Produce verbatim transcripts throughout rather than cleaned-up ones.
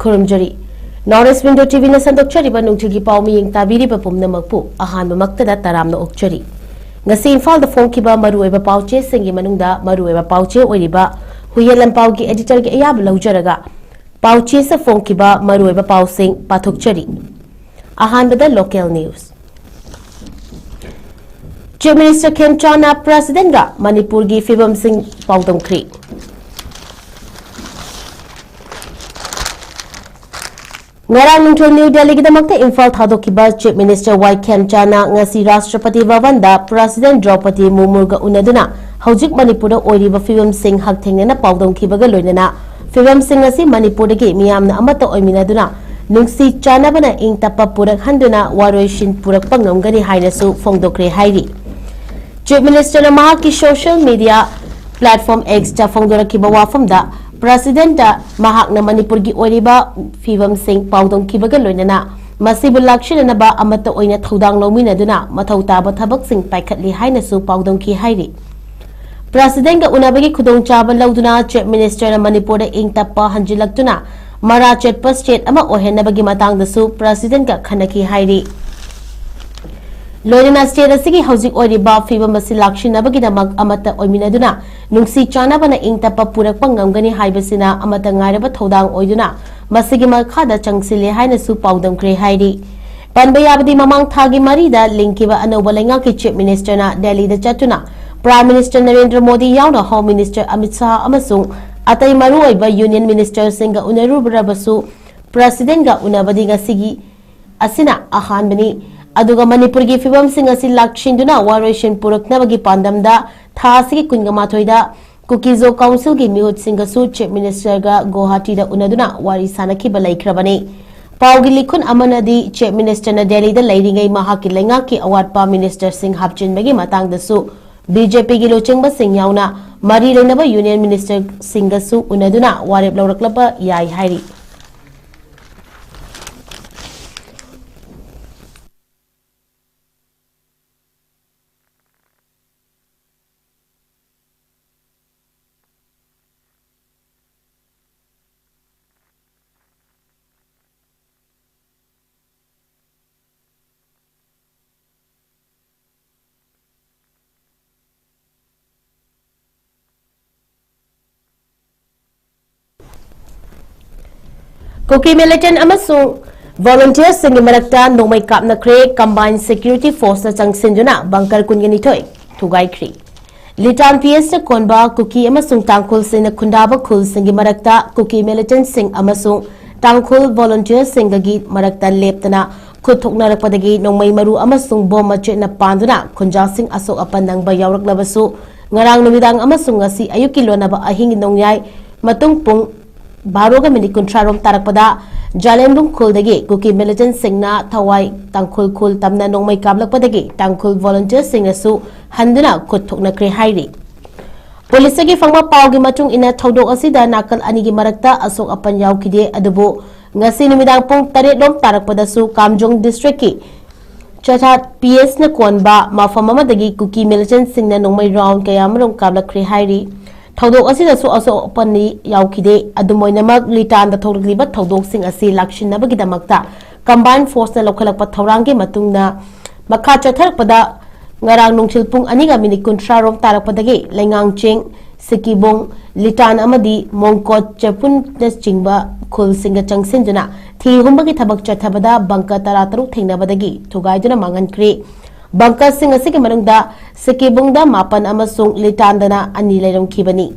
ꯈꯨꯔꯨꯝꯖꯔꯤ꯫ North East Window T V ꯅ ꯁꯟꯗꯣꯛꯆꯔꯤꯕ ꯅꯨꯡꯊꯤꯜꯒꯤ ꯄꯥꯎ ꯃꯤꯌꯦꯡ ꯇꯥꯕꯤꯔꯤꯕ ꯄꯨꯝꯅꯃꯛꯄꯨ ꯑꯍꯥꯟꯕꯃꯛꯇꯗ ꯇꯔꯥꯝꯅ ꯑꯣꯛꯆꯔꯤ꯫ ꯉꯁꯤ ꯏꯝꯐꯥꯜꯗ ꯐꯣꯡꯈꯤꯕ ꯃꯔꯨꯑꯣꯏꯕ ꯄꯥꯎ ꯆꯦꯁꯤꯡꯒꯤ ꯃꯅꯨꯡꯗ ꯃꯔꯨꯑꯣꯏꯕ ꯄꯥꯎ ꯆꯦ ꯑꯣꯏꯔꯤꯕ ꯍꯨꯏꯌꯦꯟ ꯂꯟꯄꯥꯎꯒꯤ editor ꯒꯤ ꯑꯌꯥꯕ ꯂꯧꯖꯔꯒ ꯄꯥꯎ ꯆꯦꯁꯤꯡꯗ ꯐꯣꯡꯈꯤꯕ ꯃꯔꯨꯑꯣꯏꯕ ꯄꯥꯎꯁꯤꯡ ꯄꯥꯊꯣꯛꯆꯔꯤ꯫ ꯑꯍꯥꯟꯕꯗ local news꯫ Chief Minister ꯈꯦꯝꯆꯥꯟꯅ President ꯒ ꯃꯅꯤꯄꯨꯔꯒꯤ ꯐꯤꯕꯝꯁꯤꯡ ꯄꯥꯎꯗꯝꯈ꯭ꯔꯦ꯫ ꯉꯔꯥꯡ ꯅꯨꯡꯊꯤꯜ ꯅ꯭ꯌꯨ ꯗꯦꯜꯂꯤꯒꯤꯗꯃꯛꯇ ꯏꯝꯐꯥꯜ ꯊꯥꯗꯣꯛꯈꯤꯕ Chief Minister ꯋꯥꯏ ꯈꯦꯝꯆꯥꯟꯅ ꯉꯁꯤ ꯔꯥꯁꯇ꯭ꯔꯄꯇꯤ ꯚꯕꯟꯗ President ꯗ꯭ꯔꯧꯄꯗꯤ ꯃꯨꯔꯃꯨꯒ ꯎꯅꯗꯨꯅ ꯍꯧꯖꯤꯛ ꯃꯅꯤꯄꯨꯔꯗ ꯑꯣꯏꯔꯤꯕ ꯐꯤꯕꯝꯁꯤꯡ ꯍꯛꯊꯦꯡꯅꯅ ꯄꯥꯎꯗꯝꯈꯤꯕꯒ ꯂꯣꯏꯅꯅ ꯐꯤꯕꯝꯁꯤꯡ ꯑꯁꯤ ꯃꯅꯤꯄꯨꯔꯗꯒꯤ ꯃꯤꯌꯥꯝꯅ ꯑꯃꯠꯇ ꯑꯣꯏꯃꯤꯟꯅꯗꯨꯅ ꯅꯨꯡꯁꯤ ꯆꯥꯟꯅꯕꯅ ꯏꯪ ꯇꯞꯄ ꯄꯨꯔꯛꯍꯟꯗꯨꯅ ꯋꯥꯔꯣꯏꯁꯤꯟ ꯄꯨꯔꯛꯄ ꯉꯝꯒꯅꯤ ꯍꯥꯏꯅꯁꯨ ꯐꯣꯡꯗꯣꯛꯈ꯭ꯔꯦ ꯍꯥꯏꯔꯤ꯫ Chief Minister ꯅ ꯃꯍꯥꯛꯀꯤ social media platform X ꯇ ꯐꯣꯡꯗꯣꯔꯛꯈꯤꯕ ꯋꯥꯐꯝꯗ President ꯇ ꯃꯍꯥꯛꯅ ꯃꯅꯤꯄꯨꯔꯒꯤ ꯑꯣꯏꯔꯤꯕ ꯐꯤꯕꯝꯁꯤꯡ ꯄꯥꯎꯗꯝꯈꯤꯕꯒ ꯂꯣꯏꯅꯅ ꯃꯁꯤꯕꯨ ꯂꯥꯛꯁꯤꯟꯅꯅꯕ ꯑꯃꯠꯇ ꯑꯣꯏꯅ ꯊꯧꯗꯥꯡ ꯂꯧꯃꯤꯟꯅꯗꯨꯅ ꯃꯊꯧ ꯇꯥꯕ ꯊꯕꯛꯁꯤꯡ ꯄꯥꯏꯈꯠꯂꯤ ꯍꯥꯏꯅꯁꯨ ꯄꯥꯎꯗꯝꯈꯤ ꯍꯥꯏꯔꯤ꯫ President ꯒ ꯎꯅꯕꯒꯤ ꯈꯨꯗꯣꯡꯆꯥꯕ ꯂꯧꯗꯨꯅ Chief Minister ꯅ ꯃꯅꯤꯄꯨꯔꯗ ꯏꯪ ꯇꯞꯄ ꯍꯟꯖꯤꯜꯂꯛꯇꯨꯅ ꯃꯔꯥ ꯆꯠꯄ state ꯑꯃ ꯑꯣꯏꯍꯟꯅꯕꯒꯤ ꯃꯇꯥꯡꯗꯁꯨ President ꯒ ꯈꯟꯅꯈꯤ ꯍꯥꯏꯔꯤ꯫ ꯂꯣꯏꯅꯅ state ꯑꯁꯤꯒꯤ ꯍꯧꯖꯤꯛ ꯑꯣꯏꯔꯤꯕ ꯐꯤꯕꯝ ꯑꯁꯤ ꯂꯥꯛꯁꯤꯟꯅꯕꯒꯤꯗꯃꯛ ꯑꯃꯠꯇ ꯑꯣꯏꯃꯤꯟꯅꯗꯨꯅ ꯅꯨꯡꯁꯤ ꯆꯥꯟꯅꯕꯅ ꯏꯪ ꯇꯞꯄ ꯄꯨꯔꯛꯄ ꯉꯝꯒꯅꯤ ꯍꯥꯏꯕꯁꯤꯅ ꯑꯃꯠꯇ ꯉꯥꯏꯔꯕ ꯊꯧꯗꯥꯡ ꯑꯣꯏꯗꯨꯅ ꯃꯁꯤꯒꯤ ꯃꯈꯥꯗ ꯆꯪꯁꯤꯜꯂꯦ ꯍꯥꯏꯅꯁꯨ ꯄꯥꯎꯗꯝꯈ꯭ꯔꯦ ꯍꯥꯏꯔꯤ꯫ ꯄꯟꯕ ꯌꯥꯕꯗꯤ ꯃꯃꯥꯡ ꯊꯥꯒꯤ ꯃꯔꯤꯗ ꯂꯤꯡꯈꯤꯕ ꯑꯅꯧꯕ ꯂꯩꯉꯥꯛꯀꯤ Chief Minister ꯅ ꯗꯦꯜꯂꯤꯗ ꯆꯠꯇꯨꯅ Prime Minister ꯅꯔꯦꯟꯗ꯭ꯔ ꯃꯣꯗꯤ ꯌꯥꯎꯅ Home Minister ꯑꯃꯤꯠ ꯁꯥꯍ ꯑꯃꯁꯨꯡ ꯑꯇꯩ ꯃꯔꯨꯑꯣꯏꯕ Union Minister ꯁꯤꯡꯒ ꯎꯅꯔꯨꯔꯕꯁꯨ President ꯒ ꯎꯅꯕꯗꯤ ꯉꯁꯤꯒꯤ ꯑꯁꯤꯅ ꯑꯍꯥꯟꯕꯅꯤ꯫ ꯑꯗꯨꯒ ꯃꯅꯤꯄꯨꯔꯒꯤ ꯐꯤꯕꯝꯁꯤꯡ ꯑꯁꯤ ꯂꯥꯛꯁꯤꯟꯗꯨꯅ ꯋꯥꯔꯣꯏꯁꯤꯟ ꯄꯨꯔꯛꯅꯕꯒꯤ ꯄꯥꯟꯗꯝꯗ ꯊꯥ ꯑꯁꯤꯒꯤ ꯀꯨꯟꯒ ꯃꯥꯊꯣꯏꯗ ꯀꯨꯀꯤꯖꯣ Council ꯒꯤ ꯃꯤꯍꯨꯠꯁꯤꯡꯒꯁꯨ Chief Minister ꯒ ꯒꯨꯋꯥꯍꯥꯇꯤꯗ ꯎꯅꯗꯨꯅ ꯋꯥꯔꯤ ꯁꯥꯅꯈꯤꯕ ꯂꯩꯈ꯭ꯔꯕꯅꯤ꯫ ꯄꯥꯎꯒꯤ ꯂꯤꯈꯨꯟ ꯑꯃꯅꯗꯤ Chief Minister ꯅ ꯗꯦꯜꯂꯤꯗ ꯂꯩꯔꯤꯉꯩ ꯃꯍꯥꯛꯀꯤ ꯂꯩꯉꯥꯛꯀꯤ ꯑꯋꯥꯠꯄ Minister ꯁꯤꯡ ꯍꯥꯞꯆꯤꯟꯕꯒꯤ ꯃꯇꯥꯡꯗꯁꯨ B J P ꯒꯤ ꯂꯨꯆꯤꯡꯕꯁꯤꯡ ꯌꯥꯎꯅ ꯃꯔꯤ ꯂꯩꯅꯕ Union Minister ꯁꯤꯡꯒꯁꯨ ꯎꯅꯗꯨꯅ ꯋꯥꯔꯦꯞ ꯂꯧꯔꯛꯂꯕ ꯌꯥꯏ ꯍꯥꯏꯔꯤ꯫ ꯀꯨꯀꯤ militant ꯑꯃꯁꯨꯡ volunteersꯁꯤꯡꯒꯤ ꯃꯔꯛꯇ ꯅꯣꯡꯃꯩ ꯀꯥꯞꯅꯈ꯭ꯔꯦ꯫ Combined Security Forceꯅ ꯆꯪꯁꯤꯟꯗꯨꯅ bunker ꯀꯨꯟꯒ ꯅꯤꯊꯣꯏ ꯊꯨꯒꯥꯏꯈ꯭ꯔꯤ꯫ ꯂꯤꯇꯥꯟ ꯄꯤꯑꯦꯁꯇ ꯀꯣꯟꯕ ꯀꯨꯀꯤ ꯑꯃꯁꯨꯡ ꯇꯥꯡꯈꯨꯜꯁꯤꯡꯅ ꯈꯨꯟꯗꯥꯕ ꯈꯨꯜꯁꯤꯡꯒꯤ ꯃꯔꯛꯇ ꯀꯨꯀꯤ militantꯁꯤꯡ ꯑꯃꯁꯨꯡ ꯇꯥꯡꯈꯨꯜ volunteersꯁꯤꯡꯒꯒꯤ ꯃꯔꯛꯇ ꯂꯦꯞꯇꯅ ꯈꯨꯠ ꯊꯣꯛꯅꯔꯛꯄꯗꯒꯤ ꯅꯣꯡꯃꯩ ꯃꯔꯨ ꯑꯃꯁꯨꯡ ꯕꯣꯝ ꯃꯆꯦꯠꯅ ꯄꯥꯟꯗꯨꯅ ꯈꯨꯟꯖꯥꯁꯤꯡ ꯑꯁꯣꯛ ꯑꯄꯟ ꯅꯪꯕ ꯌꯥꯎꯔꯛꯂꯕꯁꯨ, ꯉꯔꯥꯡ ꯅꯨꯃꯤꯗꯥꯡ ꯑꯃꯁꯨꯡ ꯉꯁꯤ ꯑꯌꯨꯛꯀꯤ ꯂꯣꯟꯅꯕ ꯑꯍꯤꯡꯒꯤ ꯅꯣꯡꯌꯥꯏ ꯃꯇꯨꯡ ꯄꯨꯡ ꯕꯥꯔꯣꯒ ꯃꯤꯅꯤꯠ ꯀꯨꯟꯊ꯭ꯔꯥ ꯔꯣꯝ ꯇꯥꯔꯛꯄꯗ ꯖꯥꯂꯦꯟꯕꯨꯡ ꯈꯨꯜꯗꯒꯤ ꯀꯨꯀꯤ militantꯁꯤꯡꯅ ꯊꯋꯥꯏ ꯇꯥꯡꯈꯨꯜ ꯈꯨꯜ ꯇꯝꯅ ꯅꯣꯡꯃꯩ ꯀꯥꯞꯂꯛꯄꯗꯒꯤ ꯇꯥꯡꯈꯨꯜ volunteersꯁꯤꯡꯅꯁꯨ ꯍꯟꯗꯨꯅ ꯈꯨꯠ ꯊꯣꯛꯅꯈ꯭ꯔꯦ ꯍꯥꯏꯔꯤ꯫ ꯄꯨꯂꯤꯁꯇꯒꯤ ꯐꯪꯕ ꯄꯥꯎꯒꯤ ꯃꯇꯨꯡ ꯏꯟꯅ ꯊꯧꯗꯣꯛ ꯑꯁꯤꯗ ꯅꯥꯀꯜ ꯑꯅꯤꯒꯤ ꯃꯔꯛꯇ ꯑꯁꯣꯛ ꯑꯄꯟ ꯌꯥꯎꯈꯤꯗꯦ, ꯑꯗꯨꯕꯨ ꯉꯁꯤ ꯅꯨꯃꯤꯗꯥꯡ ꯄꯨꯡ ꯇꯔꯦꯠ ꯂꯣꯝ ꯇꯥꯔꯛꯄꯗꯁꯨ ꯀꯥꯝꯖꯣꯡ districtꯀꯤ ꯆꯊꯥꯠ ꯄꯤꯑꯦꯁꯅ ꯀꯣꯟꯕ ꯃꯐꯝ ꯑꯃꯗꯒꯤ ꯀꯨꯀꯤ militantꯁꯤꯡꯅ ꯅꯣꯡꯃꯩ round ꯀꯌꯥ ꯑꯃꯔꯣꯝ ꯀꯥꯞꯂꯛꯈ꯭ꯔꯦ ꯍꯥꯏꯔꯤ꯫ ꯊꯧꯗꯣꯛ ꯑꯁꯤꯗꯁꯨ ꯑꯁꯣꯛ ꯑꯄꯟꯗꯤ ꯌꯥꯎꯈꯤꯗꯦ꯫ ꯑꯗꯨꯝ ꯑꯣꯏꯅꯃꯛ, ꯂꯤꯇꯥꯟꯗ ꯊꯣꯛꯂꯛꯂꯤꯕ ꯊꯧꯗꯣꯛꯁꯤꯡ ꯑꯁꯤ ꯂꯥꯛꯁꯤꯟꯅꯕꯒꯤꯗꯃꯛꯇ combined forceꯅ ꯂꯧꯈꯠꯂꯛꯄ ꯊꯧꯔꯥꯡꯒꯤ ꯃꯇꯨꯡꯗ ꯃꯈꯥ ꯆꯠꯊꯔꯛꯄꯗ, ꯉꯔꯥꯡ ꯅꯨꯡꯊꯤꯜ ꯄꯨꯡ ꯑꯅꯤꯒ ꯃꯤꯅꯤꯠ ꯀꯨꯟꯊ꯭ꯔꯥ ꯔꯣꯝ ꯇꯥꯔꯛꯄꯗꯒꯤ ꯂꯩꯉꯥꯡꯆꯤꯡ, ꯁꯤꯀꯤꯕꯨꯡ, ꯂꯤꯇꯥꯟ ꯑꯃꯗꯤ ꯃꯣꯡꯀꯣꯠ ꯆꯦꯄꯨꯟꯅꯆꯤꯡꯕ ꯈꯨꯜꯁꯤꯡꯗ ꯆꯪꯁꯤꯟꯗꯨꯅ ꯊꯤ ꯍꯨꯝꯕꯒꯤ ꯊꯕꯛ ꯆꯠꯊꯕꯗ bunker ꯇꯔꯥꯇꯔꯨꯛ ꯊꯦꯡꯅꯕꯗꯒꯤ ꯊꯨꯒꯥꯏꯗꯨꯅ ꯃꯥꯡꯍꯟꯈ꯭ꯔꯦ꯫ Bunkerꯁꯤꯡ ꯑꯁꯤꯒꯤ ꯃꯅꯨꯡꯗ ꯁꯤꯀꯤꯕꯨꯡꯗ ꯃꯥꯄꯟ ꯑꯃꯁꯨꯡ ꯂꯤꯇꯥꯟꯗꯅ ꯑꯅꯤ ꯂꯩꯔꯝꯈꯤꯕꯅꯤ꯫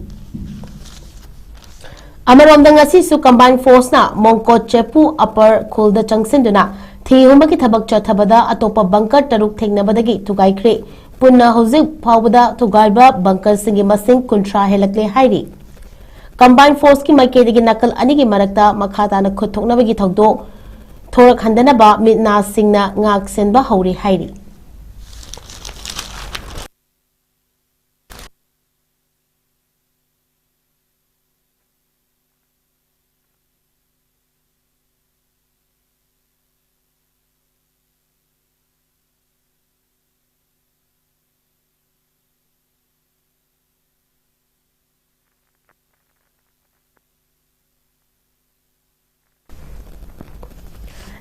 ꯑꯃꯔꯣꯝꯗ, ꯉꯁꯤꯁꯨ combined forceꯅ ꯃꯣꯡꯀꯣꯠ ꯆꯦꯄꯨ upper ꯈꯨꯜꯗ ꯆꯪꯁꯤꯟꯗꯨꯅ ꯊꯤ ꯍꯨꯝꯕꯒꯤ ꯊꯕꯛ ꯆꯠꯊꯕꯗ ꯑꯇꯣꯞꯄ bunker ꯇꯔꯨꯛ ꯊꯦꯡꯅꯕꯗꯒꯤ ꯊꯨꯒꯥꯏꯈ꯭ꯔꯦ꯫ ꯄꯨꯟꯅ ꯍꯧꯖꯤꯛ ꯐꯥꯎꯕꯗ ꯊꯨꯒꯥꯏꯕ bunkerꯁꯤꯡꯒꯤ ꯃꯁꯤꯡ ꯀꯨꯟꯊ꯭ꯔꯥ ꯍꯦꯜꯂꯛꯂꯦ ꯍꯥꯏꯔꯤ꯫ Combined forceꯀꯤ ꯃꯥꯏꯀꯩꯗꯒꯤ ꯅꯥꯀꯜ ꯑꯅꯤꯒꯤ ꯃꯔꯛꯇ ꯃꯈꯥ ꯇꯥꯅ ꯈꯨꯠ ꯊꯣꯛꯅꯕꯒꯤ ꯊꯧꯗꯣꯛ ꯊꯣꯔꯛꯍꯟꯗꯅꯕ ꯃꯤꯠ ꯅꯥꯁꯤꯡꯅ ꯉꯥꯛ ꯁꯦꯟꯕ ꯍꯧꯔꯦ ꯍꯥꯏꯔꯤ꯫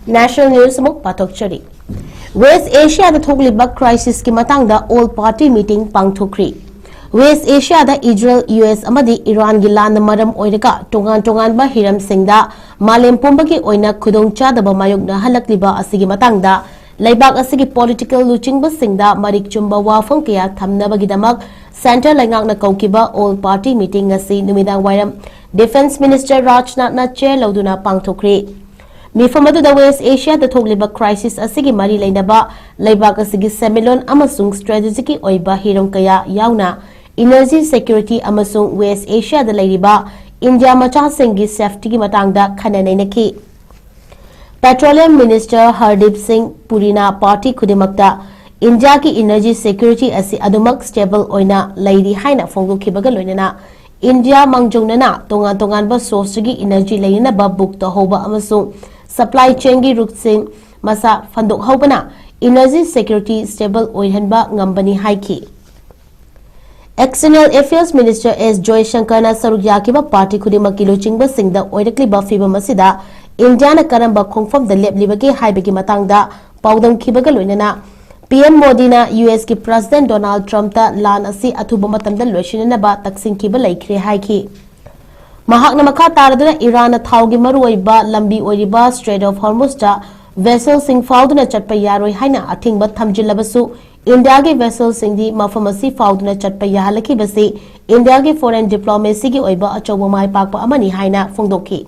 National news ꯑꯃꯨꯛ ꯄꯥꯊꯣꯛꯆꯔꯤ꯫ West Asiaꯗ ꯊꯣꯛꯂꯤꯕ crisisꯀꯤ ꯃꯇꯥꯡꯗ all party meeting ꯄꯥꯡꯊꯣꯛꯈ꯭ꯔꯤ꯫ West ꯑꯦꯁꯤꯌꯥꯗ Israel, U S ꯑꯃꯗꯤ ꯏꯔꯥꯟꯒꯤ ꯂꯥꯟꯅ ꯃꯔꯝ ꯑꯣꯏꯔꯒ ꯇꯣꯉꯥꯟ ꯇꯣꯉꯥꯟꯕ ꯍꯤꯔꯝꯁꯤꯡꯗ ꯃꯥꯂꯦꯝ ꯄꯨꯝꯕꯒꯤ ꯑꯣꯏꯅ ꯈꯨꯗꯣꯡꯆꯥꯗꯕ ꯃꯥꯌꯣꯛꯅꯍꯜꯂꯛꯂꯤꯕ ꯑꯁꯤꯒꯤ ꯃꯇꯥꯡꯗ ꯂꯩꯕꯥꯛ ꯑꯁꯤꯒꯤ ꯄꯣꯂꯤꯇꯤꯀꯦꯜ ꯂꯨꯆꯤꯡꯕꯁꯤꯡꯗ ꯃꯔꯤꯛ ꯆꯨꯝꯕ ꯋꯥꯐꯝ ꯀꯌꯥ ꯊꯝꯅꯕꯒꯤꯗꯃꯛ ꯁꯦꯟꯇꯔ ꯂꯩꯉꯥꯛꯅ ꯀꯧꯈꯤꯕ ꯑꯣꯜ ꯄꯥꯔꯇꯤ ꯃꯤꯇꯤꯡ ꯑꯁꯤ ꯅꯨꯃꯤꯗꯥꯡ ꯋꯥꯏꯔꯝ ꯗꯤꯐꯦꯟꯁ ꯃꯤꯅꯤꯁꯇꯔ ꯔꯥꯖꯅꯥꯊꯅ ꯆꯦꯌꯔ ꯂꯧꯗꯨꯅ ꯄꯥꯡꯊꯣꯛꯈ꯭ꯔꯤ꯫ ꯃꯤꯐꯝ ꯑꯗꯨꯗ ꯋꯦꯁ ꯑꯦꯁꯤꯌꯥꯗ ꯊꯣꯛꯂꯤꯕ ꯀ꯭ꯔꯥꯏꯁꯤꯁ ꯑꯁꯤꯒꯤ ꯃꯔꯤ ꯂꯩꯅꯕ ꯂꯩꯕꯥꯛ ꯑꯁꯤꯒꯤ ꯁꯦꯟꯃꯤꯠꯂꯣꯟ ꯑꯃꯁꯨꯡ ꯁ꯭ꯇ꯭ꯔꯦꯇꯦꯖꯤꯛꯀꯤ ꯑꯣꯏꯕ ꯍꯤꯔꯝ ꯀꯌꯥ ꯌꯥꯎꯅ ꯏꯅꯔꯖꯤ ꯁꯦꯀ꯭ꯌꯨꯔꯤꯇꯤ ꯑꯃꯁꯨꯡ ꯋꯦꯁ ꯑꯦꯁꯤꯌꯥꯗ ꯂꯩꯔꯤꯕ ꯏꯟꯗꯤꯌꯥ ꯃꯆꯥꯁꯤꯡꯒꯤ ꯁꯦꯐꯇꯤꯒꯤ ꯃꯇꯥꯡꯗ ꯈꯟꯅ ꯅꯩꯅꯈꯤ꯫ ꯄꯦꯇ꯭ꯔꯣꯂꯤꯌꯝ ꯃꯤꯅꯤꯁꯇꯔ ꯍꯔꯗꯤꯞ ꯁꯤꯡ ꯄꯨꯔꯤꯅ ꯄꯥꯔꯇꯤ ꯈꯨꯗꯤꯡꯃꯛꯇ ꯏꯟꯗꯤꯌꯥꯒꯤ ꯏꯅꯔꯖꯤ ꯁꯦꯀ꯭ꯌꯨꯔꯤꯇꯤ ꯑꯁꯤ ꯑꯗꯨꯃꯛ ꯁ꯭ꯇꯦꯕꯜ ꯑꯣꯏꯅ ꯂꯩꯔꯤ ꯍꯥꯏꯅ ꯐꯣꯡꯗꯣꯛꯈꯤꯕꯒ ꯂꯣꯏꯅꯅ ꯏꯟꯗꯤꯌꯥ ꯃꯥꯡꯖꯧꯅꯅ ꯇꯣꯉꯥꯟ ꯇꯣꯉꯥꯟꯕ ꯁꯣꯔꯁꯇꯒꯤ ꯏꯅꯔꯖꯤ ꯂꯩꯅꯅꯕ ꯕꯨꯛ ꯇꯧꯍꯧꯕ ꯑꯃꯁꯨꯡ ꯁꯄ꯭ꯂꯥꯏ ꯆꯦꯟꯒꯤ ꯔꯨꯠꯁꯤꯡ ꯃꯁꯥ ꯐꯟꯗꯣꯛꯍꯧꯕꯅ ꯏꯅꯔꯖꯤ ꯁꯦꯀ꯭ꯌꯨꯔꯤꯇꯤ ꯁ꯭ꯇꯦꯕꯜ ꯑꯣꯏꯍꯟꯕ ꯉꯝꯕꯅꯤ ꯍꯥꯏꯈꯤ꯫ ꯑꯦꯛꯁꯇꯔꯅꯦꯜ ꯑꯦꯐꯤꯌꯔꯁ ꯃꯤꯅꯤꯁꯇꯔ ꯑꯦꯁ ꯖꯣꯏꯁꯪꯀꯔꯅ ꯁꯔꯨꯛ ꯌꯥꯈꯤꯕ ꯄꯥꯔꯇꯤ ꯈꯨꯗꯤꯡꯃꯛꯀꯤ ꯂꯨꯆꯤꯡꯕꯁꯤꯡꯗ ꯑꯣꯏꯔꯛꯂꯤꯕ ꯐꯤꯕꯝ ꯑꯁꯤꯗ ꯏꯟꯗꯤꯌꯥꯅ ꯀꯔꯝꯕ ꯈꯣꯡꯐꯝꯗ ꯂꯦꯞꯂꯤꯕꯒꯦ ꯍꯥꯏꯕꯒꯤ ꯃꯇꯥꯡꯗ ꯄꯥꯎꯗꯝꯈꯤꯕꯒ ꯂꯣꯏꯅꯅ ꯄꯤ ꯑꯦꯝ ꯃꯣꯗꯤꯅ ꯌꯨ ꯑꯦꯁꯀꯤ ꯄ꯭ꯔꯁꯤꯗꯦꯟ ꯗꯣꯅꯥꯜꯗ ꯇ꯭ꯔꯝꯞꯇ ꯂꯥꯟ ꯑꯁꯤ ꯑꯊꯨꯕ ꯃꯇꯝꯗ ꯂꯣꯏꯁꯤꯟꯅꯅꯕ ꯇꯛꯁꯤꯟꯈꯤꯕ ꯂꯩꯈ꯭ꯔꯦ ꯍꯥꯏꯈꯤ꯫ ꯃꯍꯥꯛꯅ ꯃꯈꯥ ꯇꯥꯔꯗꯨꯅ ꯏꯔꯥꯟꯅ ꯊꯥꯎꯒꯤ ꯃꯔꯨꯑꯣꯏꯕ ꯂꯝꯕꯤ ꯑꯣꯏꯔꯤꯕ ꯁ꯭ꯇ꯭ꯔꯦꯠ ꯑꯣꯐ ꯍꯣꯔꯃꯨꯖꯇ ꯚꯦꯁꯦꯜꯁꯤꯡ ꯐꯥꯎꯗꯨꯅ ꯆꯠꯄ ꯌꯥꯔꯣꯏ ꯍꯥꯏꯅ ꯑꯊꯤꯡꯕ ꯊꯝꯖꯤꯜꯂꯕꯁꯨ, ꯏꯟꯗꯤꯌꯥꯒꯤ ꯚꯦꯁꯦꯜꯁꯤꯡꯗꯤ ꯃꯐꯝ ꯑꯁꯤ ꯐꯥꯎꯗꯨꯅ ꯆꯠꯄ ꯌꯥꯍꯜꯂꯛꯈꯤꯕꯁꯤ ꯏꯟꯗꯤꯌꯥꯒꯤ ꯐꯣꯔꯦꯟ ꯗꯤꯄ꯭ꯂꯣꯃꯦꯁꯤꯒꯤ ꯑꯣꯏꯕ ꯑꯆꯧꯕ ꯃꯥꯏ ꯄꯥꯛꯄ ꯑꯃꯅꯤ ꯍꯥꯏꯅ ꯐꯣꯡꯗꯣꯛꯈꯤ꯫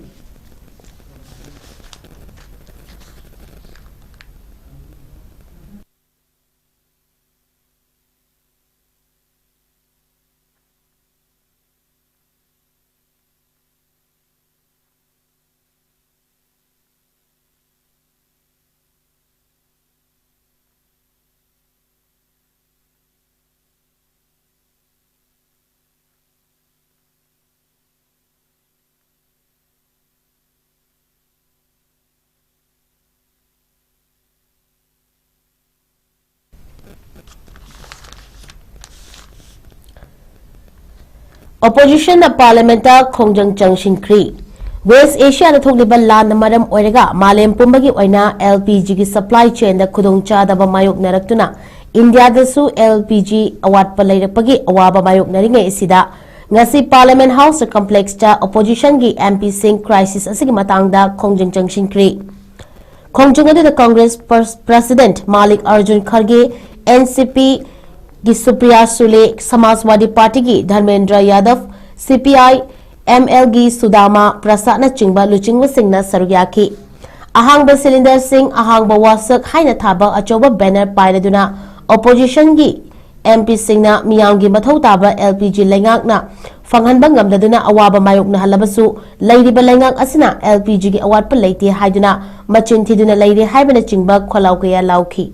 ꯑꯣꯄꯣꯖꯤꯁꯟꯅ ꯄꯥꯔꯂꯤꯌꯥꯃꯦꯟꯠꯇ ꯈꯣꯡꯖꯪ ꯆꯪꯁꯤꯟꯈ꯭ꯔꯤ꯫ ꯋꯦꯁ ꯑꯦꯁꯤꯌꯥꯗ ꯊꯣꯛꯂꯤꯕ ꯂꯥꯟꯅ ꯃꯔꯝ ꯑꯣꯏꯔꯒ ꯃꯥꯂꯦꯝ ꯄꯨꯝꯕꯒꯤ ꯑꯣꯏꯅ ꯑꯦꯜ ꯄꯤ ꯖꯤꯒꯤ ꯁꯄ꯭ꯂꯥꯏ ꯆꯦꯟꯗ ꯈꯨꯗꯣꯡꯆꯥꯗꯕ ꯃꯥꯌꯣꯛꯅꯔꯛꯇꯨꯅ ꯏꯟꯗꯤꯌꯥꯗꯁꯨ ꯑꯦꯜ ꯄꯤ ꯖꯤ ꯑꯋꯥꯠꯄ ꯂꯩꯔꯛꯄꯒꯤ ꯑꯋꯥꯕ ꯃꯥꯌꯣꯛꯅꯔꯤꯉꯩ ꯑꯁꯤꯗ ꯉꯁꯤ Parliament House Complexꯇ Oppositionꯒꯤ M Pꯁꯤꯡ crisis ꯑꯁꯤꯒꯤ ꯃꯇꯥꯡꯗ ꯈꯣꯡꯖꯪ ꯆꯪꯁꯤꯟꯈ꯭ꯔꯤ꯫ ꯈꯣꯡꯖꯪ ꯑꯗꯨꯗ Congress Pres-, President ꯃꯥꯂꯤꯛ Arjun ꯈꯔꯒꯦ, N C Pꯒꯤ Supriya ꯁꯨꯂꯦ, Samajwadi Partyꯒꯤ Dharmendra ꯌꯥꯗꯕ, C P I M L ꯒꯤ ꯁꯨꯗꯥꯃꯥ ꯄ꯭ꯔꯁꯥꯗꯅꯆꯤꯡꯕ ꯂꯨꯆꯤꯡꯕꯁꯤꯡꯅ ꯁꯔꯨꯛ ꯌꯥꯈꯤ꯫ ꯑꯍꯥꯡꯕ cylinderꯁꯤꯡ, ꯑꯍꯥꯡꯕ ꯋꯥꯁꯛ ꯍꯥꯏꯅ ꯊꯥꯕ ꯑꯆꯧꯕ banner ꯄꯥꯏꯔꯗꯨꯅ Oppositionꯒꯤ M Pꯁꯤꯡꯅ ꯃꯤꯌꯥꯝꯒꯤ ꯃꯊꯧ ꯇꯥꯕ L P G ꯂꯩꯉꯥꯛꯅ ꯐꯪꯍꯟꯕ ꯉꯝꯗꯗꯨꯅ ꯑꯋꯥꯕ ꯃꯥꯌꯣꯛꯅꯍꯜꯂꯕꯁꯨ, ꯂꯩꯔꯤꯕ ꯂꯩꯉꯥꯛ ꯑꯁꯤꯅ L P Gꯒꯤ ꯑꯋꯥꯠꯄ ꯂꯩꯇꯦ ꯍꯥꯏꯗꯨꯅ ꯃꯆꯤꯟ ꯊꯤꯗꯨꯅ ꯂꯩꯔꯦ ꯍꯥꯏꯕꯅꯆꯤꯡꯕ ꯈꯣꯜꯂꯥꯎ ꯀꯌꯥ ꯂꯥꯎꯈꯤ꯫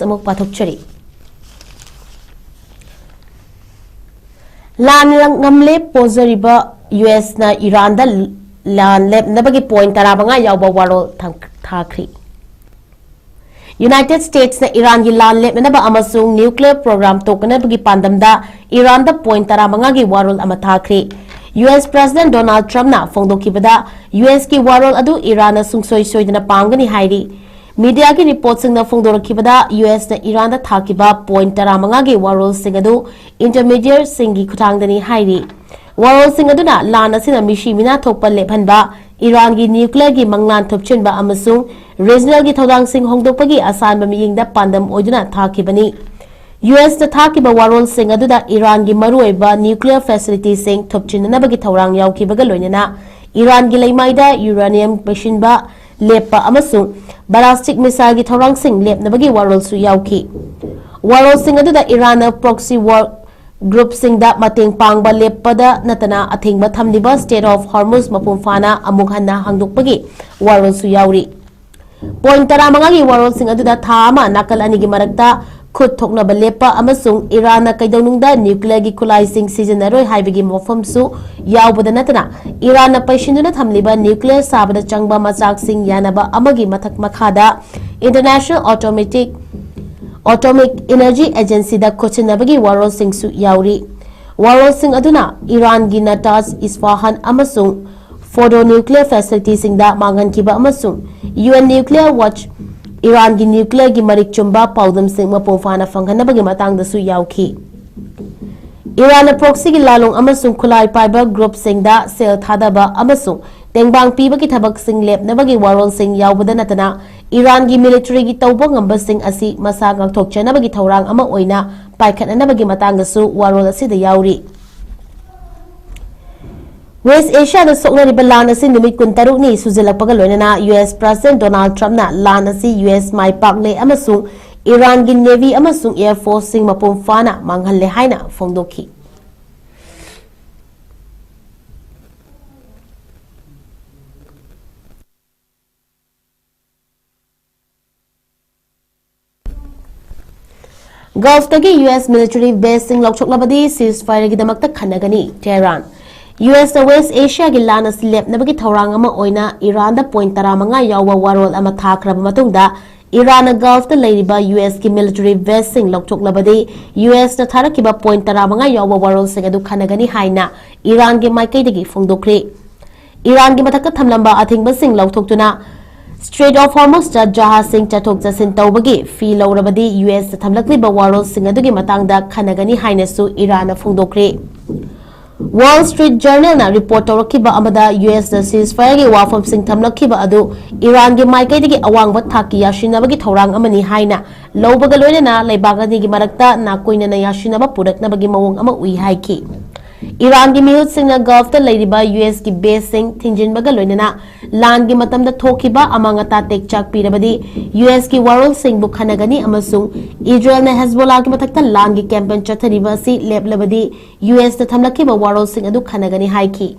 ꯑꯃꯨꯛ ꯄꯥꯊꯣꯛꯆꯔꯤ꯫ ꯂꯥꯟ ꯉꯝꯂꯦ ꯄꯣꯖꯔꯤꯕ ꯌꯨ ꯑꯦꯁꯅ ꯏꯔꯥꯟꯗ ꯂꯥꯟ ꯂꯦꯞꯅꯕꯒꯤ point ꯇꯔꯥꯃꯉꯥ ꯌꯥꯎꯕ ꯋꯥꯔꯣꯜ ꯊꯥꯡ-, ꯊꯥꯈ꯭ꯔꯤ꯫ United Statesꯅ ꯏꯔꯥꯟꯒꯤ ꯂꯥꯟ ꯂꯦꯞꯅꯅꯕ ꯑꯃꯁꯨꯡ nuclear program ꯇꯣꯛꯅꯅꯕꯒꯤ ꯄꯥꯟꯗꯝꯗ ꯏꯔꯥꯟꯗ point ꯇꯔꯥꯃꯉꯥꯒꯤ ꯋꯥꯔꯣꯜ ꯑꯃ ꯊꯥꯈ꯭ꯔꯤ꯫ ꯌꯨ ꯑꯦꯁ President Donald Trumpꯅ ꯐꯣꯡꯗꯣꯛꯈꯤꯕꯗ, ꯌꯨ ꯑꯦꯁꯀꯤ ꯋꯥꯔꯣꯜ ꯑꯗꯨ ꯏꯔꯥꯟꯅ ꯁꯨꯡꯁꯣꯏ ꯁꯣꯏꯗꯅ ꯄꯥꯡꯒꯅꯤ ꯍꯥꯏꯔꯤ꯫ Mediaꯒꯤ reportꯁꯤꯡꯅ ꯐꯣꯡꯗꯣꯔꯛꯈꯤꯕꯗ, ꯌꯨ ꯑꯦꯁꯅ ꯏꯔꯥꯟꯗ ꯊꯥꯈꯤꯕ point ꯇꯔꯥꯃꯉꯥꯒꯤ ꯋꯥꯔꯣꯜꯁꯤꯡ ꯑꯗꯨ intermediaryꯁꯤꯡꯒꯤ ꯈꯨꯠꯊꯥꯡꯗꯅꯤ ꯍꯥꯏꯔꯤ꯫ ꯋꯥꯔꯣꯜꯁꯤꯡ ꯑꯗꯨꯅ ꯂꯥꯟ ꯑꯁꯤꯅ ꯃꯤꯁꯤ ꯃꯤꯅꯥ ꯊꯣꯛꯄ ꯂꯦꯞꯍꯟꯕ, ꯏꯔꯥꯟꯒꯤ nuclearꯒꯤ ꯃꯪꯂꯥꯟ ꯊꯨꯞꯆꯤꯟꯕ ꯑꯃꯁꯨꯡ regionalꯒꯤ ꯊꯧꯗꯥꯡꯁꯤꯡ ꯍꯣꯡꯗꯣꯛꯄꯒꯤ ꯑꯁꯥꯟꯕ ꯃꯤꯠꯌꯦꯡꯗ ꯄꯥꯟꯗꯝ ꯑꯣꯏꯗꯨꯅ ꯊꯥꯈꯤꯕꯅꯤ꯫ ꯌꯨ ꯑꯦꯁꯅ ꯊꯥꯈꯤꯕ ꯋꯥꯔꯣꯜꯁꯤꯡ ꯑꯗꯨꯗ ꯏꯔꯥꯟꯒꯤ ꯃꯔꯨꯑꯣꯏꯕ nuclear facilityꯁꯤꯡ ꯊꯨꯞꯆꯤꯟꯅꯅꯕꯒꯤ ꯊꯧꯔꯥꯡ ꯌꯥꯎꯈꯤꯕꯒ ꯂꯣꯏꯅꯅ ꯏꯔꯥꯟꯒꯤ ꯂꯩꯃꯥꯏꯗ uranium ꯄꯩꯁꯤꯟꯕ ꯂꯦꯞꯄ ꯑꯃꯁꯨꯡ ballistic missileꯒꯤ ꯊꯧꯔꯥꯡꯁꯤꯡ ꯂꯦꯞꯅꯕꯒꯤ ꯋꯥꯔꯣꯜꯁꯨ ꯌꯥꯎꯈꯤ꯫ ꯋꯥꯔꯣꯜꯁꯤꯡ ꯑꯗꯨꯗ ꯏꯔꯥꯟꯅ proxy war groupꯁꯤꯡꯗ ꯃꯇꯦꯡ ꯄꯥꯡꯕ ꯂꯦꯞꯄꯗ ꯅꯠꯇꯅ ꯑꯊꯤꯡꯕ ꯊꯝꯂꯤꯕ Strait of Hormuz ꯃꯄꯨꯡ ꯐꯥꯅ ꯑꯃꯨꯛ ꯍꯟꯅ ꯍꯥꯡꯗꯣꯛꯄꯒꯤ ꯋꯥꯔꯣꯜꯁꯨ ꯌꯥꯎꯔꯤ꯫ Point ꯇꯔꯥꯃꯉꯥꯒꯤ ꯋꯥꯔꯣꯜꯁꯤꯡ ꯑꯗꯨꯗ ꯊꯥ ꯑꯃ ꯅꯥꯀꯜ ꯑꯅꯤꯒꯤ ꯃꯔꯛꯇ ꯈꯨꯠ ꯊꯣꯛꯅꯕ ꯂꯦꯞꯄ ꯑꯃꯁꯨꯡ ꯏꯔꯥꯟꯅ ꯀꯩꯗꯧꯅꯨꯡꯗ ꯅ꯭ꯌꯨꯀ꯭ꯂꯤꯌꯔꯒꯤ ꯈꯨꯠꯂꯥꯏꯁꯤꯡ ꯁꯤꯖꯤꯟꯅꯔꯣꯏ ꯍꯥꯏꯕꯒꯤ ꯋꯥꯐꯝꯁꯨ ꯌꯥꯎꯕꯗ ꯅꯠꯇꯅ, ꯏꯔꯥꯟꯅ ꯄꯩꯁꯤꯟꯗꯨꯅ ꯊꯝꯂꯤꯕ ꯅ꯭ꯌꯨꯀ꯭ꯂꯤꯌꯔ ꯁꯥꯕꯗ ꯆꯪꯕ ꯃꯆꯥꯛꯁꯤꯡ ꯌꯥꯅꯕ ꯑꯃꯒꯤ ꯃꯊꯛ ꯃꯈꯥꯗ International Automatic, Atomic Energy Agencyꯗ ꯈꯨꯠꯁꯤꯟꯅꯕꯒꯤ ꯋꯥꯔꯣꯜꯁꯤꯡꯁꯨ ꯌꯥꯎꯔꯤ꯫ ꯋꯥꯔꯣꯜꯁꯤꯡ ꯑꯗꯨꯅ ꯏꯔꯥꯟꯒꯤ ꯅꯇꯥꯖ, ꯏꯁꯐꯥꯍꯥꯟ ꯑꯃꯁꯨꯡ ꯐꯣꯔꯗꯣ ꯅ꯭ꯌꯨꯀ꯭ꯂꯤꯌꯔ ꯐꯦꯁꯤꯂꯤꯇꯤꯁꯤꯡꯗ ꯃꯥꯡꯍꯟꯈꯤꯕ ꯑꯃꯁꯨꯡ ꯌꯨ ꯑꯦꯟ ꯅ꯭ꯌꯨꯀ꯭ꯂꯤꯌꯔ ꯋꯥꯆ ꯏꯔꯥꯟꯒꯤ ꯅ꯭ꯌꯨꯀ꯭ꯂꯤꯌꯔꯒꯤ ꯃꯔꯤꯛ ꯆꯨꯝꯕ ꯄꯥꯎꯗꯝꯁꯤꯡ ꯃꯄꯨꯡ ꯐꯥꯅ ꯐꯪꯍꯟꯅꯕꯒꯤ ꯃꯇꯥꯡꯗꯁꯨ ꯌꯥꯎꯈꯤ꯫ ꯏꯔꯥꯟꯅ ꯄ꯭ꯔꯣꯛꯁꯤꯒꯤ ꯂꯥꯂꯣꯡ ꯑꯃꯁꯨꯡ ꯈꯨꯠꯂꯥꯏ ꯄꯥꯏꯕ ꯒ꯭ꯔꯨꯞꯁꯤꯡꯗ ꯁꯦꯜ ꯊꯥꯗꯕ ꯑꯃꯁꯨꯡ ꯇꯦꯡꯕꯥꯡ ꯄꯤꯕꯒꯤ ꯊꯕꯛꯁꯤꯡ ꯂꯦꯞꯅꯕꯒꯤ ꯋꯥꯔꯣꯜꯁꯤꯡ ꯌꯥꯎꯕꯗ ꯅꯠꯇꯅ, ꯏꯔꯥꯟꯒꯤ ꯃꯤꯂꯤꯇꯔꯤꯒꯤ ꯇꯧꯕ ꯉꯝꯕꯁꯤꯡ ꯑꯁꯤ ꯃꯁꯥ ꯉꯥꯛꯊꯣꯛꯆꯅꯕꯒꯤ ꯊꯧꯔꯥꯡ ꯑꯃ ꯑꯣꯏꯅ ꯄꯥꯏꯈꯠꯅꯅꯕꯒꯤ ꯃꯇꯥꯡꯗꯁꯨ ꯋꯥꯔꯣꯜ ꯑꯁꯤꯗ ꯌꯥꯎꯔꯤ꯫ ꯋꯦꯁ ꯑꯦꯁꯤꯌꯥꯗ ꯁꯣꯛꯅꯔꯤꯕ ꯂꯥꯟ ꯑꯁꯤ ꯅꯨꯃꯤꯠ ꯀꯨꯟꯇꯔꯨꯛꯅꯤ ꯁꯨꯖꯤꯜꯂꯛꯄꯒ ꯂꯣꯏꯅꯅ ꯌꯨ ꯑꯦꯁ ꯄ꯭ꯔꯁꯤꯗꯦꯟꯠ ꯗꯣꯅꯥꯜꯗ ꯇ꯭ꯔꯝꯞꯅ ꯂꯥꯟ ꯑꯁꯤ ꯌꯨ ꯑꯦꯁ ꯃꯥꯏ ꯄꯥꯛꯂꯦ ꯑꯃꯁꯨꯡ ꯏꯔꯥꯟꯒꯤ ꯅꯦꯚꯤ ꯑꯃꯁꯨꯡ ꯑꯦꯌꯔ ꯐꯣꯔꯁꯁꯤꯡ ꯃꯄꯨꯡ ꯐꯥꯅ ꯃꯥꯡꯍꯜꯂꯦ ꯍꯥꯏꯅ ꯐꯣꯡꯗꯣꯛꯈꯤ꯫ ꯒꯜꯐꯇꯒꯤ ꯌꯨ ꯑꯦꯁ ꯃꯤꯂꯤꯇꯔꯤ ꯕꯦꯁꯁꯤꯡ ꯂꯧꯊꯣꯛꯂꯕꯗꯤ ceasefire ꯒꯤꯗꯃꯛꯇ ꯈꯟꯅꯒꯅꯤ꯫ ꯇꯦꯍꯔꯥꯟ꯫ ꯌꯨ ꯑꯦꯁꯅ ꯋꯦꯁ ꯑꯦꯁꯤꯌꯥꯒꯤ ꯂꯥꯟ ꯑꯁꯤ ꯂꯦꯞꯅꯕꯒꯤ ꯊꯧꯔꯥꯡ ꯑꯃ ꯑꯣꯏꯅ ꯏꯔꯥꯟꯗ ꯄꯣꯏꯟꯠ ꯇꯔꯥꯃꯉꯥ ꯌꯥꯎꯕ ꯋꯥꯔꯣꯜ ꯑꯃ ꯊꯥꯈ꯭ꯔꯕ ꯃꯇꯨꯡꯗ, ꯏꯔꯥꯟꯅ ꯒꯜꯐꯇ ꯂꯩꯔꯤꯕ ꯌꯨ ꯑꯦꯁꯀꯤ ꯃꯤꯂꯤꯇꯔꯤ ꯕꯦꯁꯁꯤꯡ ꯂꯧꯊꯣꯛꯂꯕꯗꯤ, ꯌꯨ ꯑꯦꯁꯅ ꯊꯥꯔꯛꯈꯤꯕ ꯄꯣꯏꯟꯠ ꯇꯔꯥꯃꯉꯥ ꯌꯥꯎꯕ ꯋꯥꯔꯣꯜꯁꯤꯡ ꯑꯗꯨ ꯈꯟꯅꯒꯅꯤ ꯍꯥꯏꯅ ꯏꯔꯥꯟꯒꯤ ꯃꯥꯏꯀꯩꯗꯒꯤ ꯐꯣꯡꯗꯣꯛꯈ꯭ꯔꯦ꯫ ꯏꯔꯥꯟꯒꯤ ꯃꯊꯛꯇ ꯊꯝꯂꯝꯕ ꯑꯊꯤꯡꯕꯁꯤꯡ ꯂꯧꯊꯣꯛꯇꯨꯅ Strait of Hormuz ꯇ ꯖꯍꯥꯖꯁꯤꯡ ꯆꯠꯊꯣꯛ ꯆꯠꯁꯤꯟ ꯇꯧꯕꯒꯤ fee ꯂꯧꯔꯕꯗꯤ, ꯌꯨ ꯑꯦꯁꯇ ꯊꯝꯂꯛꯂꯤꯕ ꯋꯥꯔꯣꯜꯁꯤꯡ ꯑꯗꯨꯒꯤ ꯃꯇꯥꯡꯗ ꯈꯟꯅꯒꯅꯤ ꯍꯥꯏꯅꯁꯨ ꯏꯔꯥꯟꯅ ꯐꯣꯡꯗꯣꯛꯈ꯭ꯔꯦ꯫ Wall Street Journal ꯅ report ꯇꯧꯔꯛꯈꯤꯕ ꯑꯃꯗ, ꯌꯨ ꯑꯦꯁꯅ ceasefire ꯒꯤ ꯋꯥꯐꯝꯁꯤꯡ ꯊꯝꯂꯛꯈꯤꯕ ꯑꯗꯨ ꯏꯔꯥꯟꯒꯤ ꯃꯥꯏꯀꯩꯗꯒꯤ ꯑꯋꯥꯡꯕ ꯊꯥꯛꯀꯤ ꯌꯥꯁꯤꯟꯅꯕꯒꯤ ꯊꯧꯔꯥꯡ ꯑꯃꯅꯤ ꯍꯥꯏꯅ ꯂꯧꯕꯒ ꯂꯣꯏꯅꯅ ꯂꯩꯕꯥꯛ ꯑꯅꯤꯒꯤ ꯃꯔꯛꯇ ꯅꯥꯀꯣꯏꯅꯅ ꯌꯥꯁꯤꯟꯅꯕ ꯄꯨꯔꯛꯅꯕꯒꯤ ꯃꯑꯣꯡ ꯑꯃ ꯎꯏ ꯍꯥꯏꯈꯤ꯫ ꯏꯔꯥꯟꯒꯤ ꯃꯤꯍꯨꯠꯁꯤꯡꯅ ꯒꯜꯐꯇ ꯂꯩꯔꯤꯕ ꯌꯨ ꯑꯦꯁꯀꯤ ꯕꯦꯁꯁꯤꯡ ꯊꯤꯡꯖꯤꯟꯕꯒ ꯂꯣꯏꯅꯅ ꯂꯥꯟꯒꯤ ꯃꯇꯝꯗ ꯊꯣꯛꯈꯤꯕ ꯑꯃꯥꯡ ꯑꯇꯥ ꯇꯦꯛꯆꯥꯛ ꯄꯤꯔꯕꯗꯤ, ꯌꯨ ꯑꯦꯁꯀꯤ ꯋꯥꯔꯣꯜꯁꯤꯡꯕꯨ ꯈꯟꯅꯒꯅꯤ ꯑꯃꯁꯨꯡ ꯏꯖꯔꯦꯜꯅ ꯍꯦꯖꯕꯣꯂꯥꯒꯤ ꯃꯊꯛꯇ ꯂꯥꯟꯒꯤ campaign ꯆꯠꯊꯔꯤꯕ ꯑꯁꯤ ꯂꯦꯞꯂꯕꯗꯤ, ꯌꯨ ꯑꯦꯁꯇ ꯊꯝꯂꯛꯈꯤꯕ ꯋꯥꯔꯣꯜꯁꯤꯡ ꯑꯗꯨ ꯈꯟꯅꯒꯅꯤ ꯍꯥꯏꯈꯤ꯫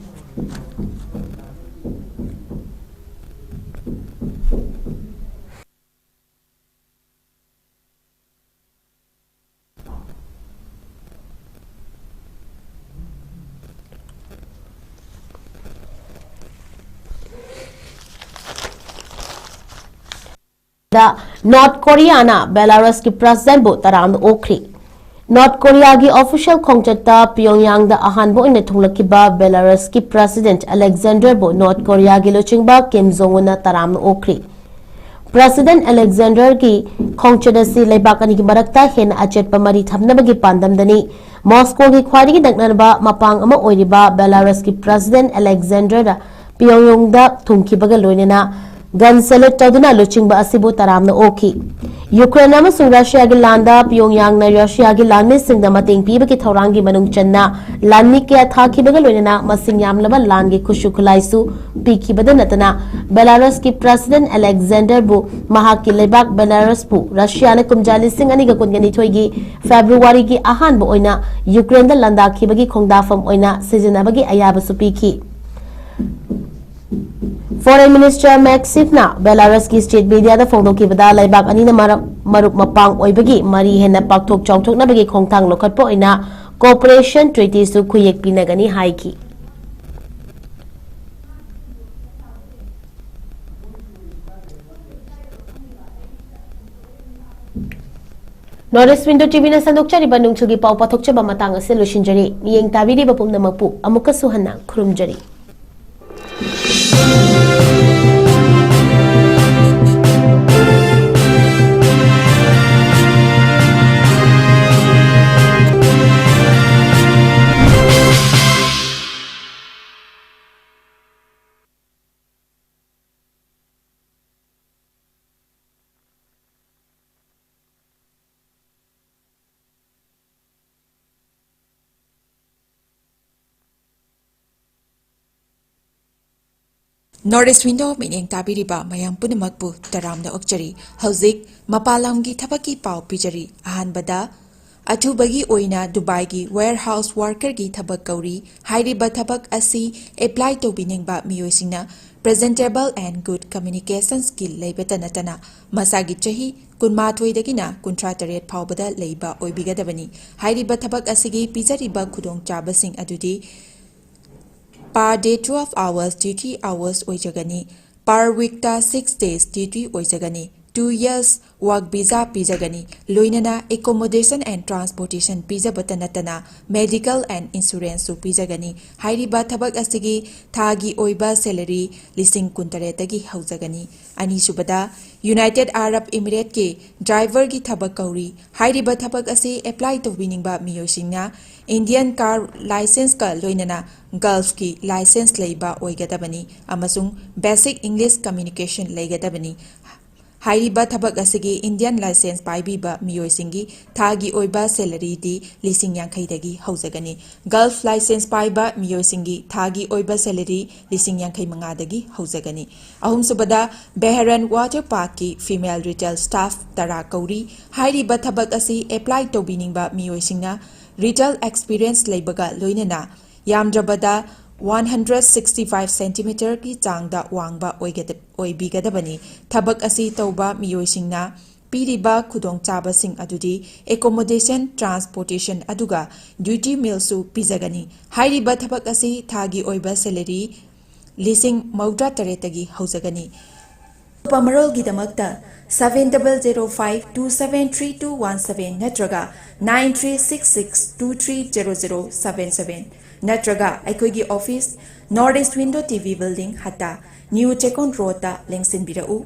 ꯅꯣꯔꯠ ꯀꯣꯔꯤꯌꯥꯅ ꯕꯦꯂꯥꯔꯁꯀꯤ ꯄ꯭ꯔꯦꯁꯤꯗꯦꯟꯠꯕꯨ ꯇꯔꯥꯝꯅ ꯑꯣꯛꯈ꯭ꯔꯤ꯫ ꯅꯣꯔꯠ ꯀꯣꯔꯤꯌꯥꯒꯤ ꯑꯣꯐꯤꯁꯤꯌꯦꯜ ꯈꯣꯡꯆꯠꯇ ꯄꯤꯌꯣꯡꯌꯥꯡꯗ ꯑꯍꯥꯟꯕ ꯑꯣꯏꯅ ꯊꯨꯡꯂꯛꯈꯤꯕ ꯕꯦꯂꯥꯔꯁꯀꯤ ꯄ꯭ꯔꯦꯁꯤꯗꯦꯟꯠ ꯑꯂꯦꯛꯖꯦꯟꯗꯔꯕꯨ ꯅꯣꯔꯠ ꯀꯣꯔꯤꯌꯥꯒꯤ ꯂꯨꯆꯤꯡꯕ ꯀꯤꯝ ꯖꯣꯡ ꯎꯟꯅ ꯇꯔꯥꯝꯅ ꯑꯣꯛꯈ꯭ꯔꯤ꯫ ꯄ꯭ꯔꯦꯁꯤꯗꯦꯟꯠ ꯑꯂꯦꯛꯖꯦꯟꯗꯔꯒꯤ ꯈꯣꯡꯆꯠ ꯑꯁꯤ ꯂꯩꯕꯥꯛ ꯑꯅꯤꯒꯤ ꯃꯔꯛꯇ ꯍꯦꯟꯅ ꯑꯆꯦꯠꯄ ꯃꯔꯤ ꯊꯝꯅꯕꯒꯤ ꯄꯥꯟꯗꯝꯗꯅꯤ꯫ ꯃꯣꯁꯀꯣꯒꯤ ꯈ꯭ꯋꯥꯏꯗꯒꯤ ꯅꯛꯅꯕ ꯃꯄꯥꯡ ꯑꯃ ꯑꯣꯏꯔꯤꯕ ꯕꯦꯂꯥꯔꯁꯀꯤ ꯄ꯭ꯔꯦꯁꯤꯗꯦꯟꯠ ꯑꯂꯦꯛꯖꯦꯟꯗꯔꯗ ꯄꯤꯌꯣꯡꯌꯣꯡꯗ ꯊꯨꯡꯈꯤꯕꯒ ꯂꯣꯏꯅꯅ ꯒꯟ ꯁꯦꯂꯨꯠ ꯇꯧꯗꯨꯅ ꯂꯨꯆꯤꯡꯕ ꯑꯁꯤꯕꯨ ꯇꯔꯥꯝꯅ ꯑꯣꯛꯈꯤ꯫ ꯌꯨꯀ꯭ꯔꯦꯟ ꯑꯃꯁꯨꯡ ꯔꯁꯤꯌꯥꯒꯤ ꯂꯥꯟꯗ ꯄꯤꯌꯣꯡꯌꯥꯡꯅ ꯔꯁꯤꯌꯥꯒꯤ ꯂꯥꯟꯃꯤꯁꯤꯡꯗ ꯃꯇꯦꯡ ꯄꯤꯕꯒꯤ ꯊꯧꯔꯥꯡꯒꯤ ꯃꯅꯨꯡ ꯆꯟꯅ ꯂꯥꯟꯃꯤ ꯀꯌꯥ ꯊꯥꯈꯤꯕꯒ ꯂꯣꯏꯅꯅ ꯃꯁꯤꯡ ꯌꯥꯝꯂꯕ ꯂꯥꯟꯒꯤ ꯈꯨꯠꯁꯨ ꯈꯨꯠꯂꯥꯏꯁꯨ ꯄꯤꯈꯤꯕꯗ ꯅꯠꯇꯅ ꯕꯦꯂꯥꯔꯁꯀꯤ ꯄ꯭ꯔꯦꯁꯤꯗꯦꯟꯠ ꯑꯂꯦꯛꯖꯦꯟꯗꯔꯕꯨ ꯃꯍꯥꯛꯀꯤ ꯂꯩꯕꯥꯛ ꯕꯦꯂꯥꯔꯁꯄꯨ ꯔꯁꯤꯌꯥꯅ ꯀꯨꯝꯖꯥ ꯂꯤꯁꯤꯡ ꯑꯅꯤꯒ ꯀꯨꯟꯒ ꯅꯤꯊꯣꯏꯒꯤ ꯐꯦꯕ꯭ꯔꯨꯋꯥꯔꯤꯒꯤ ꯑꯍꯥꯟꯕ ꯑꯣꯏꯅ ꯌꯨꯀ꯭ꯔꯦꯟꯗ ꯂꯥꯟꯗꯥꯈꯤꯕꯒꯤ ꯈꯣꯡꯗꯥꯐꯝ ꯑꯣꯏꯅ ꯁꯤꯖꯤꯟꯅꯕꯒꯤ ꯑꯌꯥꯕꯁꯨ ꯄꯤꯈꯤ꯫ ꯐꯣꯔꯦꯟ ꯃꯤꯅꯤꯁꯇꯔ ꯃꯦꯛꯁꯤꯐꯅ ꯕꯦꯂꯥꯔꯁꯀꯤ ꯁ꯭ꯇꯦꯠ ꯃꯤꯗꯤꯌꯥꯗ ꯐꯣꯡꯗꯣꯛꯈꯤꯕꯗ ꯂꯩꯕꯥꯛ ꯑꯅꯤꯅ ꯃꯔ-, ꯃꯔꯨꯞ ꯃꯄꯥꯡ ꯑꯣꯏꯕꯒꯤ ꯃꯔꯤ ꯍꯦꯟꯅ ꯄꯥꯛꯊꯣꯛ ꯆꯥꯎꯊꯣꯛꯅꯕꯒꯤ ꯈꯣꯡꯊꯥꯡ ꯂꯧꯈꯠꯄ ꯑꯣꯏꯅ ꯀꯣꯑꯣꯄꯔꯦꯁꯟ ꯇ꯭ꯔꯤꯇꯤꯁꯨ ꯈꯨꯌꯦꯛ ꯄꯤꯅꯒꯅꯤ ꯍꯥꯏꯈꯤ꯫ ꯅꯣꯔꯠ ꯏꯁ ꯋꯤꯟꯗꯣ ꯇꯤꯚꯤꯅ ꯁꯟꯗꯣꯛꯆꯔꯤꯕ ꯅꯣꯡꯖꯨꯒꯤ ꯄꯥꯎ ꯄꯥꯊꯣꯛꯆꯕ ꯃꯇꯥꯡ ꯑꯁꯤ ꯂꯣꯏꯁꯤꯟꯖꯔꯤ꯫ ꯃꯤꯠꯌꯦꯡ ꯇꯥꯕꯤꯔꯤꯕ ꯄꯨꯝꯅꯃꯛꯄꯨ ꯑꯃꯨꯛꯀꯁꯨ ꯍꯟꯅ ꯈꯨꯔꯨꯝꯖꯔꯤ꯫ ꯅꯣꯔꯠ ꯏꯁ ꯋꯤꯟꯗꯣ ꯃꯤꯠꯌꯦꯡ ꯇꯥꯕꯤꯔꯤꯕ ꯃꯌꯥꯝ ꯄꯨꯝꯅꯃꯛꯄꯨ ꯇꯔꯥꯝꯅ ꯑꯣꯛꯆꯔꯤ꯫ ꯍꯧꯖꯤꯛ ꯃꯄꯥꯟ ꯂꯝꯒꯤ ꯊꯕꯛꯀꯤ ꯄꯥꯎ ꯄꯤꯖꯔꯤ꯫ ꯑꯍꯥꯟꯕꯗ, ꯑꯊꯨꯕꯒꯤ ꯑꯣꯏꯅ ꯗꯨꯕꯥꯏꯒꯤ ꯋꯦꯌꯔꯍꯥꯎꯁ ꯋꯥꯔꯀꯔꯒꯤ ꯊꯕꯛ ꯀꯧꯔꯤ꯫ ꯍꯥꯏꯔꯤꯕ ꯊꯕꯛ ꯑꯁꯤ ꯑꯦꯄ꯭ꯂꯥꯏ ꯇꯧꯕꯤꯅꯤꯡꯕ ꯃꯤꯑꯣꯏꯁꯤꯡꯅ presentable and good communication skill ꯂꯩꯕꯇ ꯅꯠꯇꯅ ꯃꯁꯥꯒꯤ ꯆꯍꯤ ꯀꯨꯟꯃꯥꯊꯣꯏꯗꯒꯤꯅ ꯀꯨꯟꯊ꯭ꯔꯥ ꯇꯔꯦꯠ ꯐꯥꯎꯕꯗ ꯂꯩꯕ ꯑꯣꯏꯕꯤꯒꯗꯕꯅꯤ꯫ ꯍꯥꯏꯔꯤꯕ ꯊꯕꯛ ꯑꯁꯤꯒꯤ ꯄꯤꯖꯔꯤꯕ ꯈꯨꯗꯣꯡꯆꯥꯕꯁꯤꯡ ꯑꯗꯨꯗꯤ per day twelve hours duty hours ꯑꯣꯏꯖꯒꯅꯤ꯫ Per weekꯇ six days duty ꯑꯣꯏꯖꯒꯅꯤ꯫ Two years work visa ꯄꯤꯖꯒꯅꯤ꯫ ꯂꯣꯏꯅꯅ accommodation and transportation ꯄꯤꯖꯕꯇ ꯅꯠꯇꯅ medical and insurance ꯁꯨ ꯄꯤꯖꯒꯅꯤ꯫ ꯍꯥꯏꯔꯤꯕ ꯊꯕꯛ ꯑꯁꯤꯒꯤ ꯊꯥꯒꯤ ꯑꯣꯏꯕ salary ꯂꯤꯁꯤꯡ ꯀꯨꯟꯇꯔꯦꯠꯇꯒꯤ ꯍꯧꯖꯒꯅꯤ꯫ ꯑꯅꯤꯁꯨꯕꯗ, United Arab Emirates ꯀꯤ driver ꯒꯤ ꯊꯕꯛ ꯀꯧꯔꯤ꯫ ꯍꯥꯏꯔꯤꯕ ꯊꯕꯛ ꯑꯁꯤ apply ꯇꯧꯕꯤꯅꯤꯡꯕ ꯃꯤꯑꯣꯏꯁꯤꯡꯅ Indian car licence ꯀ ꯂꯣꯏꯅꯅ Gulf ꯀꯤ licence ꯂꯩꯕ ꯑꯣꯏꯒꯗꯕꯅꯤ ꯑꯃꯁꯨꯡ basic English communication ꯂꯩꯒꯗꯕꯅꯤ꯫ ꯍꯥꯏꯔꯤꯕ ꯊꯕꯛ ꯑꯁꯤꯒꯤ Indian licence ꯄꯥꯏꯕꯤꯕ ꯃꯤꯑꯣꯏꯁꯤꯡꯒꯤ ꯊꯥꯒꯤ ꯑꯣꯏꯕ salary ꯗꯤ ꯂꯤꯁꯤꯡ ꯌꯥꯡꯈꯩꯗꯒꯤ ꯍꯧꯖꯒꯅꯤ꯫ Gulf licence ꯄꯥꯏꯕ ꯃꯤꯑꯣꯏꯁꯤꯡꯒꯤ ꯊꯥꯒꯤ ꯑꯣꯏꯕ salary ꯂꯤꯁꯤꯡ ꯌꯥꯡꯈꯩ ꯃꯉꯥꯗꯒꯤ ꯍꯧꯖꯒꯅꯤ꯫ ꯑꯍꯨꯝꯁꯨꯕꯗ, Bahrain Water Park ꯀꯤ female retail staff ꯇꯔꯥ ꯀꯧꯔꯤ꯫ ꯍꯥꯏꯔꯤꯕ ꯊꯕꯛ ꯑꯁꯤ apply ꯇꯧꯕꯤꯅꯤꯡꯕ ꯃꯤꯑꯣꯏꯁꯤꯡꯅ retail experience ꯂꯩꯕꯒ ꯂꯣꯏꯅꯅ ꯌꯥꯝꯗ꯭ꯔꯕꯗ one hundred sixty five centimeter ꯒꯤ ꯆꯥꯡꯗ ꯋꯥꯡꯕ ꯑꯣꯏꯒꯗ-, ꯑꯣꯏꯕꯤꯒꯗꯕꯅꯤ꯫ ꯊꯕꯛ ꯑꯁꯤ ꯇꯧꯕ ꯃꯤꯑꯣꯏꯁꯤꯡꯅ ꯄꯤꯔꯤꯕ ꯈꯨꯗꯣꯡꯆꯥꯕꯁꯤꯡ ꯑꯗꯨꯗꯤ accommodation, transportation ꯑꯗꯨꯒ duty meal ꯁꯨ ꯄꯤꯖꯒꯅꯤ꯫ ꯍꯥꯏꯔꯤꯕ ꯊꯕꯛ ꯑꯁꯤ ꯊꯥꯒꯤ ꯑꯣꯏꯕ salary ꯂꯤꯁꯤꯡ ꯃꯧꯗ꯭ꯔꯥ ꯇꯔꯦꯠꯇꯒꯤ ꯍꯧꯖꯒꯅꯤ꯫ ꯑꯇꯣꯞꯄ ꯃꯔꯣꯜꯒꯤꯗꯃꯛꯇ seven double zero five two seven three two one seven ꯅꯠꯇ꯭ꯔꯒ nine three six six two three zero zero seven seven ꯅꯠꯇ꯭ꯔꯒ ꯑꯩꯈꯣꯏꯒꯤ office, North East Window T V Building, ꯍꯠꯇꯥ, New Chekon Road ꯇ ꯂꯦꯡꯁꯤꯟꯕꯤꯔꯛꯎ꯫